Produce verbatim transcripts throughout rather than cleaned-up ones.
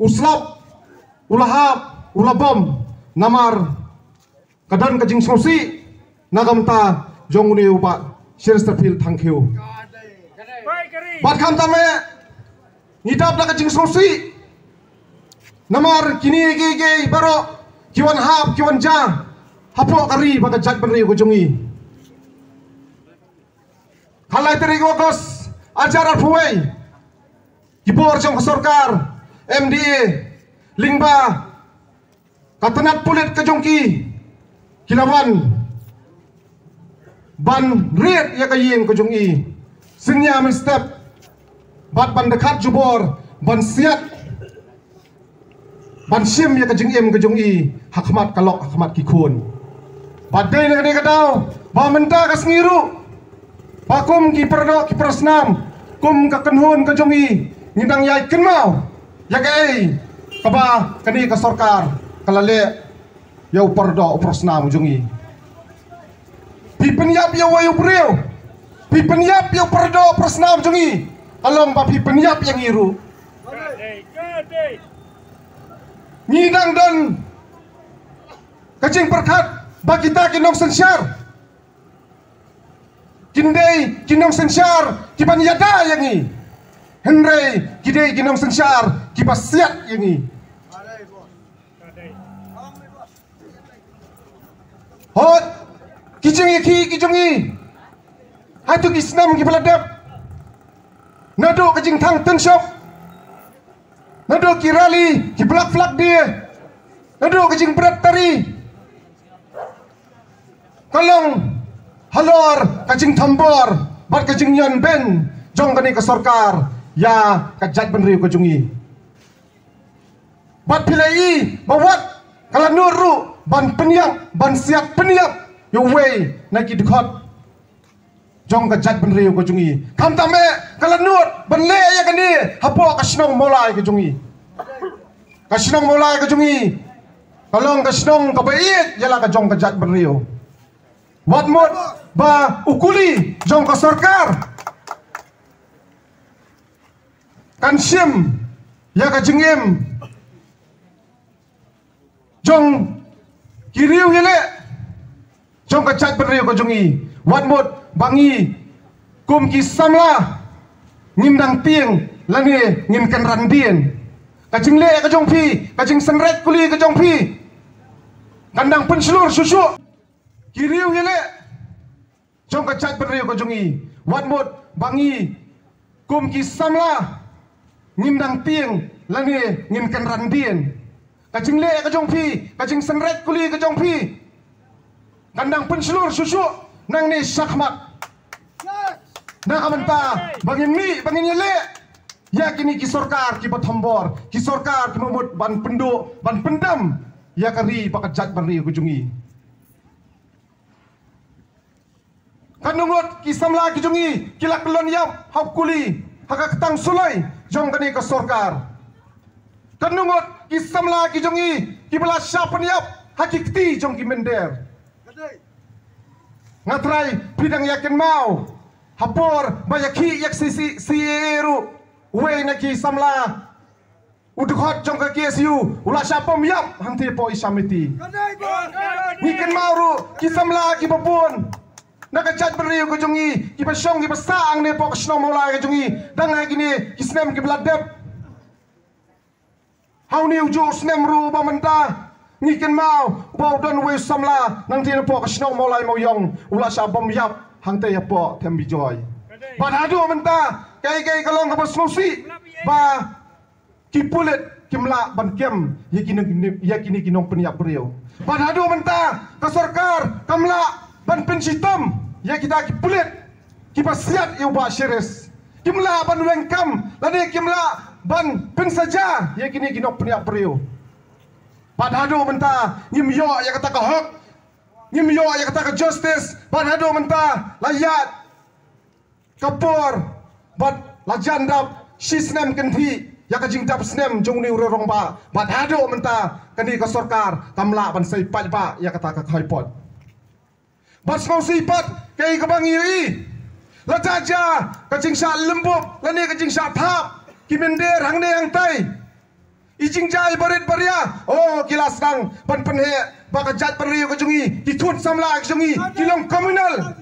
u slap, u la hap, u la bom, namar ka don ka jingsngewsih na ka bynta jong une u Bah Chesterfield Thangkhiew. Bad khamtam eh, ngi dap da ka jingsngewsih namar kine kiei kiei baroh ki wan hap, ki wan jia hapoh ka ri bad ka jaitbynriew ka jong ngi. Ha lai tarik August arhajar arphew wei, ki bor jong ka sorkar M D A lyngba ka tnat pulit ka jong ki, ki la wan ban riat ïa ka ïing ka jong i, synñia mynstep, bad ban dkhat jubor ban siat, ban shim ïa ka jingim ka jong i ha khmat ka lok, ha khmat ki khun. Bad dei na kane ka daw ba mynta ka sngi ruh, ba kum ki paradoh ki parasnam, kum ka kynhun ka jong i, ngi dang ïai kynmaw ïa kaei kaba kane ka sorkar ka la leh ïa u paradoh u parasnam jong i. Phi pynïap ïa uwei u briew, phi pynïap ïa u paradoh u parasnam jong i, ka long ba phi pynïap ïa ngi ruh. Ngi dang don ka jingpyrkhat ba kita ki nongsynshar kin dei ki nongsynshar kiban ïada ïa ngi, hynrei ki dei ki nongsynshar kiba siat ïa ngi. Hooid, ki jingïakhih ki jong ngi ha kito ki snem kiba la dep, naduh ka jingthang tynshop, naduh ki rally, ki black flag day, naduh ka jingbret tari, ka long halor ka jingthombor bad ka jingïoh beiñ jong kane ka sorkar ïa ka jaitbynriew ka jong ngi. Bad phi la i ba wat ka la nud ruh ban pynïap, ban siat pynïap ïa uwei na ki dkhot jong ka jaitbynriew ka jong i. Khamtam eh, ka la nud ban leh ïa kane hapoh ka shnong Mawlai ka jong i. Ka shnong Mawlai ka jong i ka long ka shnong kaba ïeit ïa la ka jong ka jaitbynriew. Wat mut ba u kuli jong ka sorkar kan shim ïa ka jingim jong ki riew ïaleh jong ka jaitbynriew ka jong i. Wat mut ba ngi kum ki samla ngim dang tieng lane ngim kynran dien. Ka jingleh ka jong phi, ka jingsynreit kuli ka jong phi kan dang pynshlur shuh shuh ki riew ïaleh jong ka jaitbynriew ka jong i. Wat mut ba ngi kum ki samla ngim dang tieng lane ngim kynran dien. Ka jingleh ka jong phi, ka jingsynreit kuli ka jong phi kan dang pynshlur shuh shuh nangne shakhmat. Na ka bynta ba ngin mih, ba ngin ïaleh ïa kine ki sorkar kiba thombor, ki sorkar kiba mut ban pynduh, ban pyndam ïa ka ri bad ka jaitbynriew ka jong i. Katno ngut ki samla ki jong i ki la kyllon ïap ha u kuli ha ka ktang suloi jong kane ka sorkar. Katno ngut ki samla ki jong i kiba la shah pynïap ha ki kti jong ki mynder. Nga trai phi dang ïa kynmaw ha por ba ïakhih ïa ka C C, C A A ruh, uwei na ki samla u dkhot jong ka K S U u la shah bom ïap hangtei hapoh Isamiti. Ngi kynmaw ruh ki samla kiba bun na ka jaitbynriew ka jong i kiba shong kiba sah hangne hapoh ka shnong Mawlai ka jong i dang ha kine ki snem kiba la dep. Ha une u juh snem ruh ba mynta ngi kynmaw ba u don uwei u samla nangtei napoh ka shnong Mawlai Mawiong u la shah bom ïap hangtei hapoh Them Bijoy. Bad haduh mynta kaei kaei ka long kaba sngewsih ba ki pulit kim lah ban kem ïa kine, ïa kine ki nongpynïap briew. Bad haduh mynta ka sorkar kam lah ban pynshitom ïa kita ki pulit kiba siat ïa u Bah Cheris. Kim lah ban weng kam lane kim lah ban pynsaja ïa kine ki nongpynïap briew. Bad haduh mynta ngim ïoh ïa kata ka hok, ngim ïoh ïa kata ka justice. Bad haduh mynta la ïaid ka por bad la jan dap shi snem kynthih ïa ka jingdap snem jong une u rangbah. Bad haduh mynta kane ka sorkar kam lah ban sei paidbah ïa kata ka khaipot. Bad sngewsih pat kaei kaba ngi ïohi, lada jia ka jingshah lymbup lane ka jingshah thap ki mynder hangne hangtai, I jingjia barit baria, oh, ki la sdang ban pynheh ba ka jaitbynriew ka jong i, ki khun samla ka jong i ki long communal.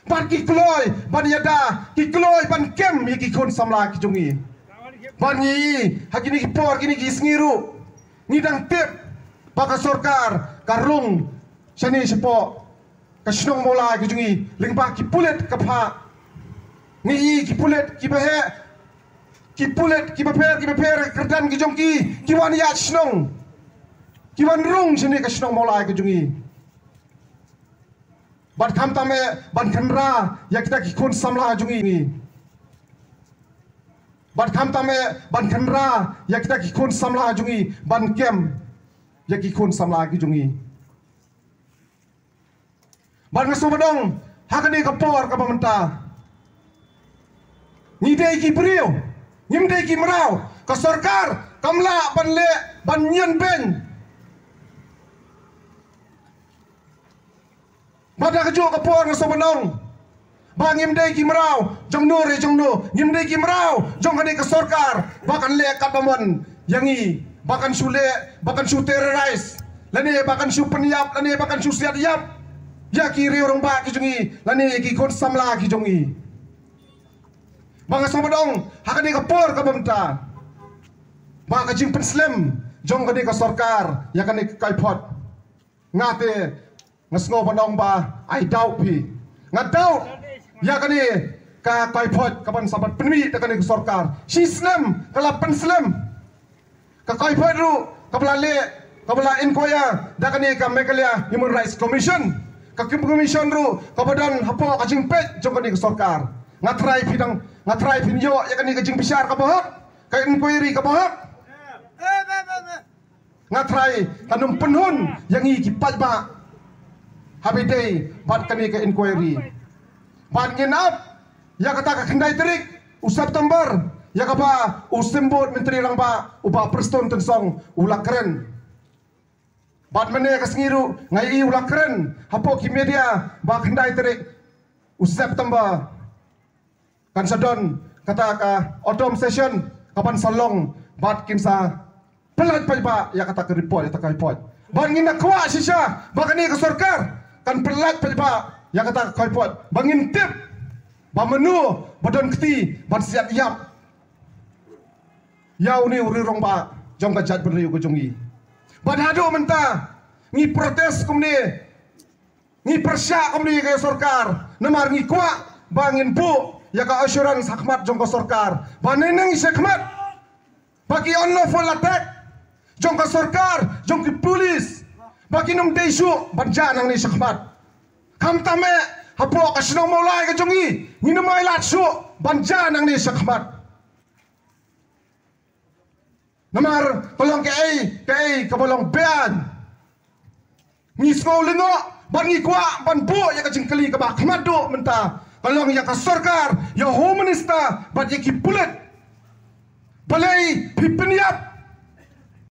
Bad ki kloi ban ïada, ki kloi ban kem ïa ki khun samla ki jong i. Bad ngi, ha kine ki por, kine ki sngi ruh, ngi dang tip ba ka sorkar ka rung shane shapoh ka shnong Mawlai ka jong i, lyngba ki pulit ka phah. Ngi i ki pulit kiba heh, ki pulit kiba pher, kiba pher kyrdan ki jong ki, ki wan ïaid shnong, ki wan rung shane ka shnong Mawlai ka jong i. Bad khamtam eh ban kynra ïa kita ki khun samla jong i. Bad khamtam eh ban kynra ïa kita ki khun samla jong i, ban kem ïa ki khun samla ki jong i. Bad nga sngewbha ong, ha kane ka por kaba mynta, ngi dei ki briew, ngim dei ki mraw. Ka sorkar kam lah ban leh ban ñion beiñ. Bad ha kajuh ka por nga sngewbha ong ba ngim dei ki mraw jong no re jong no, ngim dei ki mraw jong kane ka sorkar ba kan leh katba mon ïa ngi, ba kan shu leh, ba kan shu terrorize, lane ba kan shu pynïap, lane ba kan shu siat ïap ïa ki riew rangbah ki jong i, lane ïa ki khun samla ki jong i. Ba nga sngewbha ong, ha kane ka por kaba mynta, ba ka jingpynslem jong kane ka sorkar ïa kane ka kaiphod, nga te nga sngewbha ong ba I doubt phi. Nga doubt ïa kane ka kaiphod kaban sa ban pynmih da kane ka sorkar. Shi snem ka la pynslem. Ka kaiphod ruh kaba la leh, kaba la inquire da kane ka Meghalaya Human Rights Commission. Ka Kim-, Commission ruh kaba don hapoh ka jingpeit jong kane ka sorkar. Nga trai phi dang, nga trai phin ïoh ïa kane ka jingbishar kaba hok, ka inquiry kaba hok. Nga trai kan ym pynhun ïa ngi ki paidbah haba ïadei bad kane ka inquiry. Bad ngin ap ïa kata ka khyndai tarik u September, ïa kaba u Symbud Myntri Rangbah u Bah Prestone Tynsong u la kren. Bad mynne ka sngi ruh nga i u la kren hapoh ki media ba khyndai tarik u September kan sa don kata ka autumn session kaban sa long, bad kin sa pyllait paidbah ïa kata ka report, ïa kata ka report. Bad ngin da kwah shisha ba kane ka sorkar kan pyllait paidbah ïa kata ka report, ba ngin tip, ba mano ba don kti ban siat ïap ïa une u riew rangbah jong ka jaitbynriew ka jong i. Bad haduh mynta ngi protest kumne, ngi pyrshah kumne ïa ka sorkar, namar ngi kwah ba ngin buh ïa ka assurance ha khmat jong ka sorkar ba mynne ngi shakhmat, ba ki unlawful attack jong ka sorkar, jong ki police, ba kin ym dei shuh ban jia nangne shakhmat. Khamtam eh hapoh ka shnong Mawlai ka jong i, ngin ym ailad shuh ban jia nangne shakhmat. Namar ka long kaei kaei kaba long beaiñ. Ngi sngew lyngngoh bad ngi kwah ban buh ïa ka jingkylli kaba khmat duh mynta, ka long ïa ka sorkar, ïa u Home Minister bad ïa ki pulit. Balei phi pynïap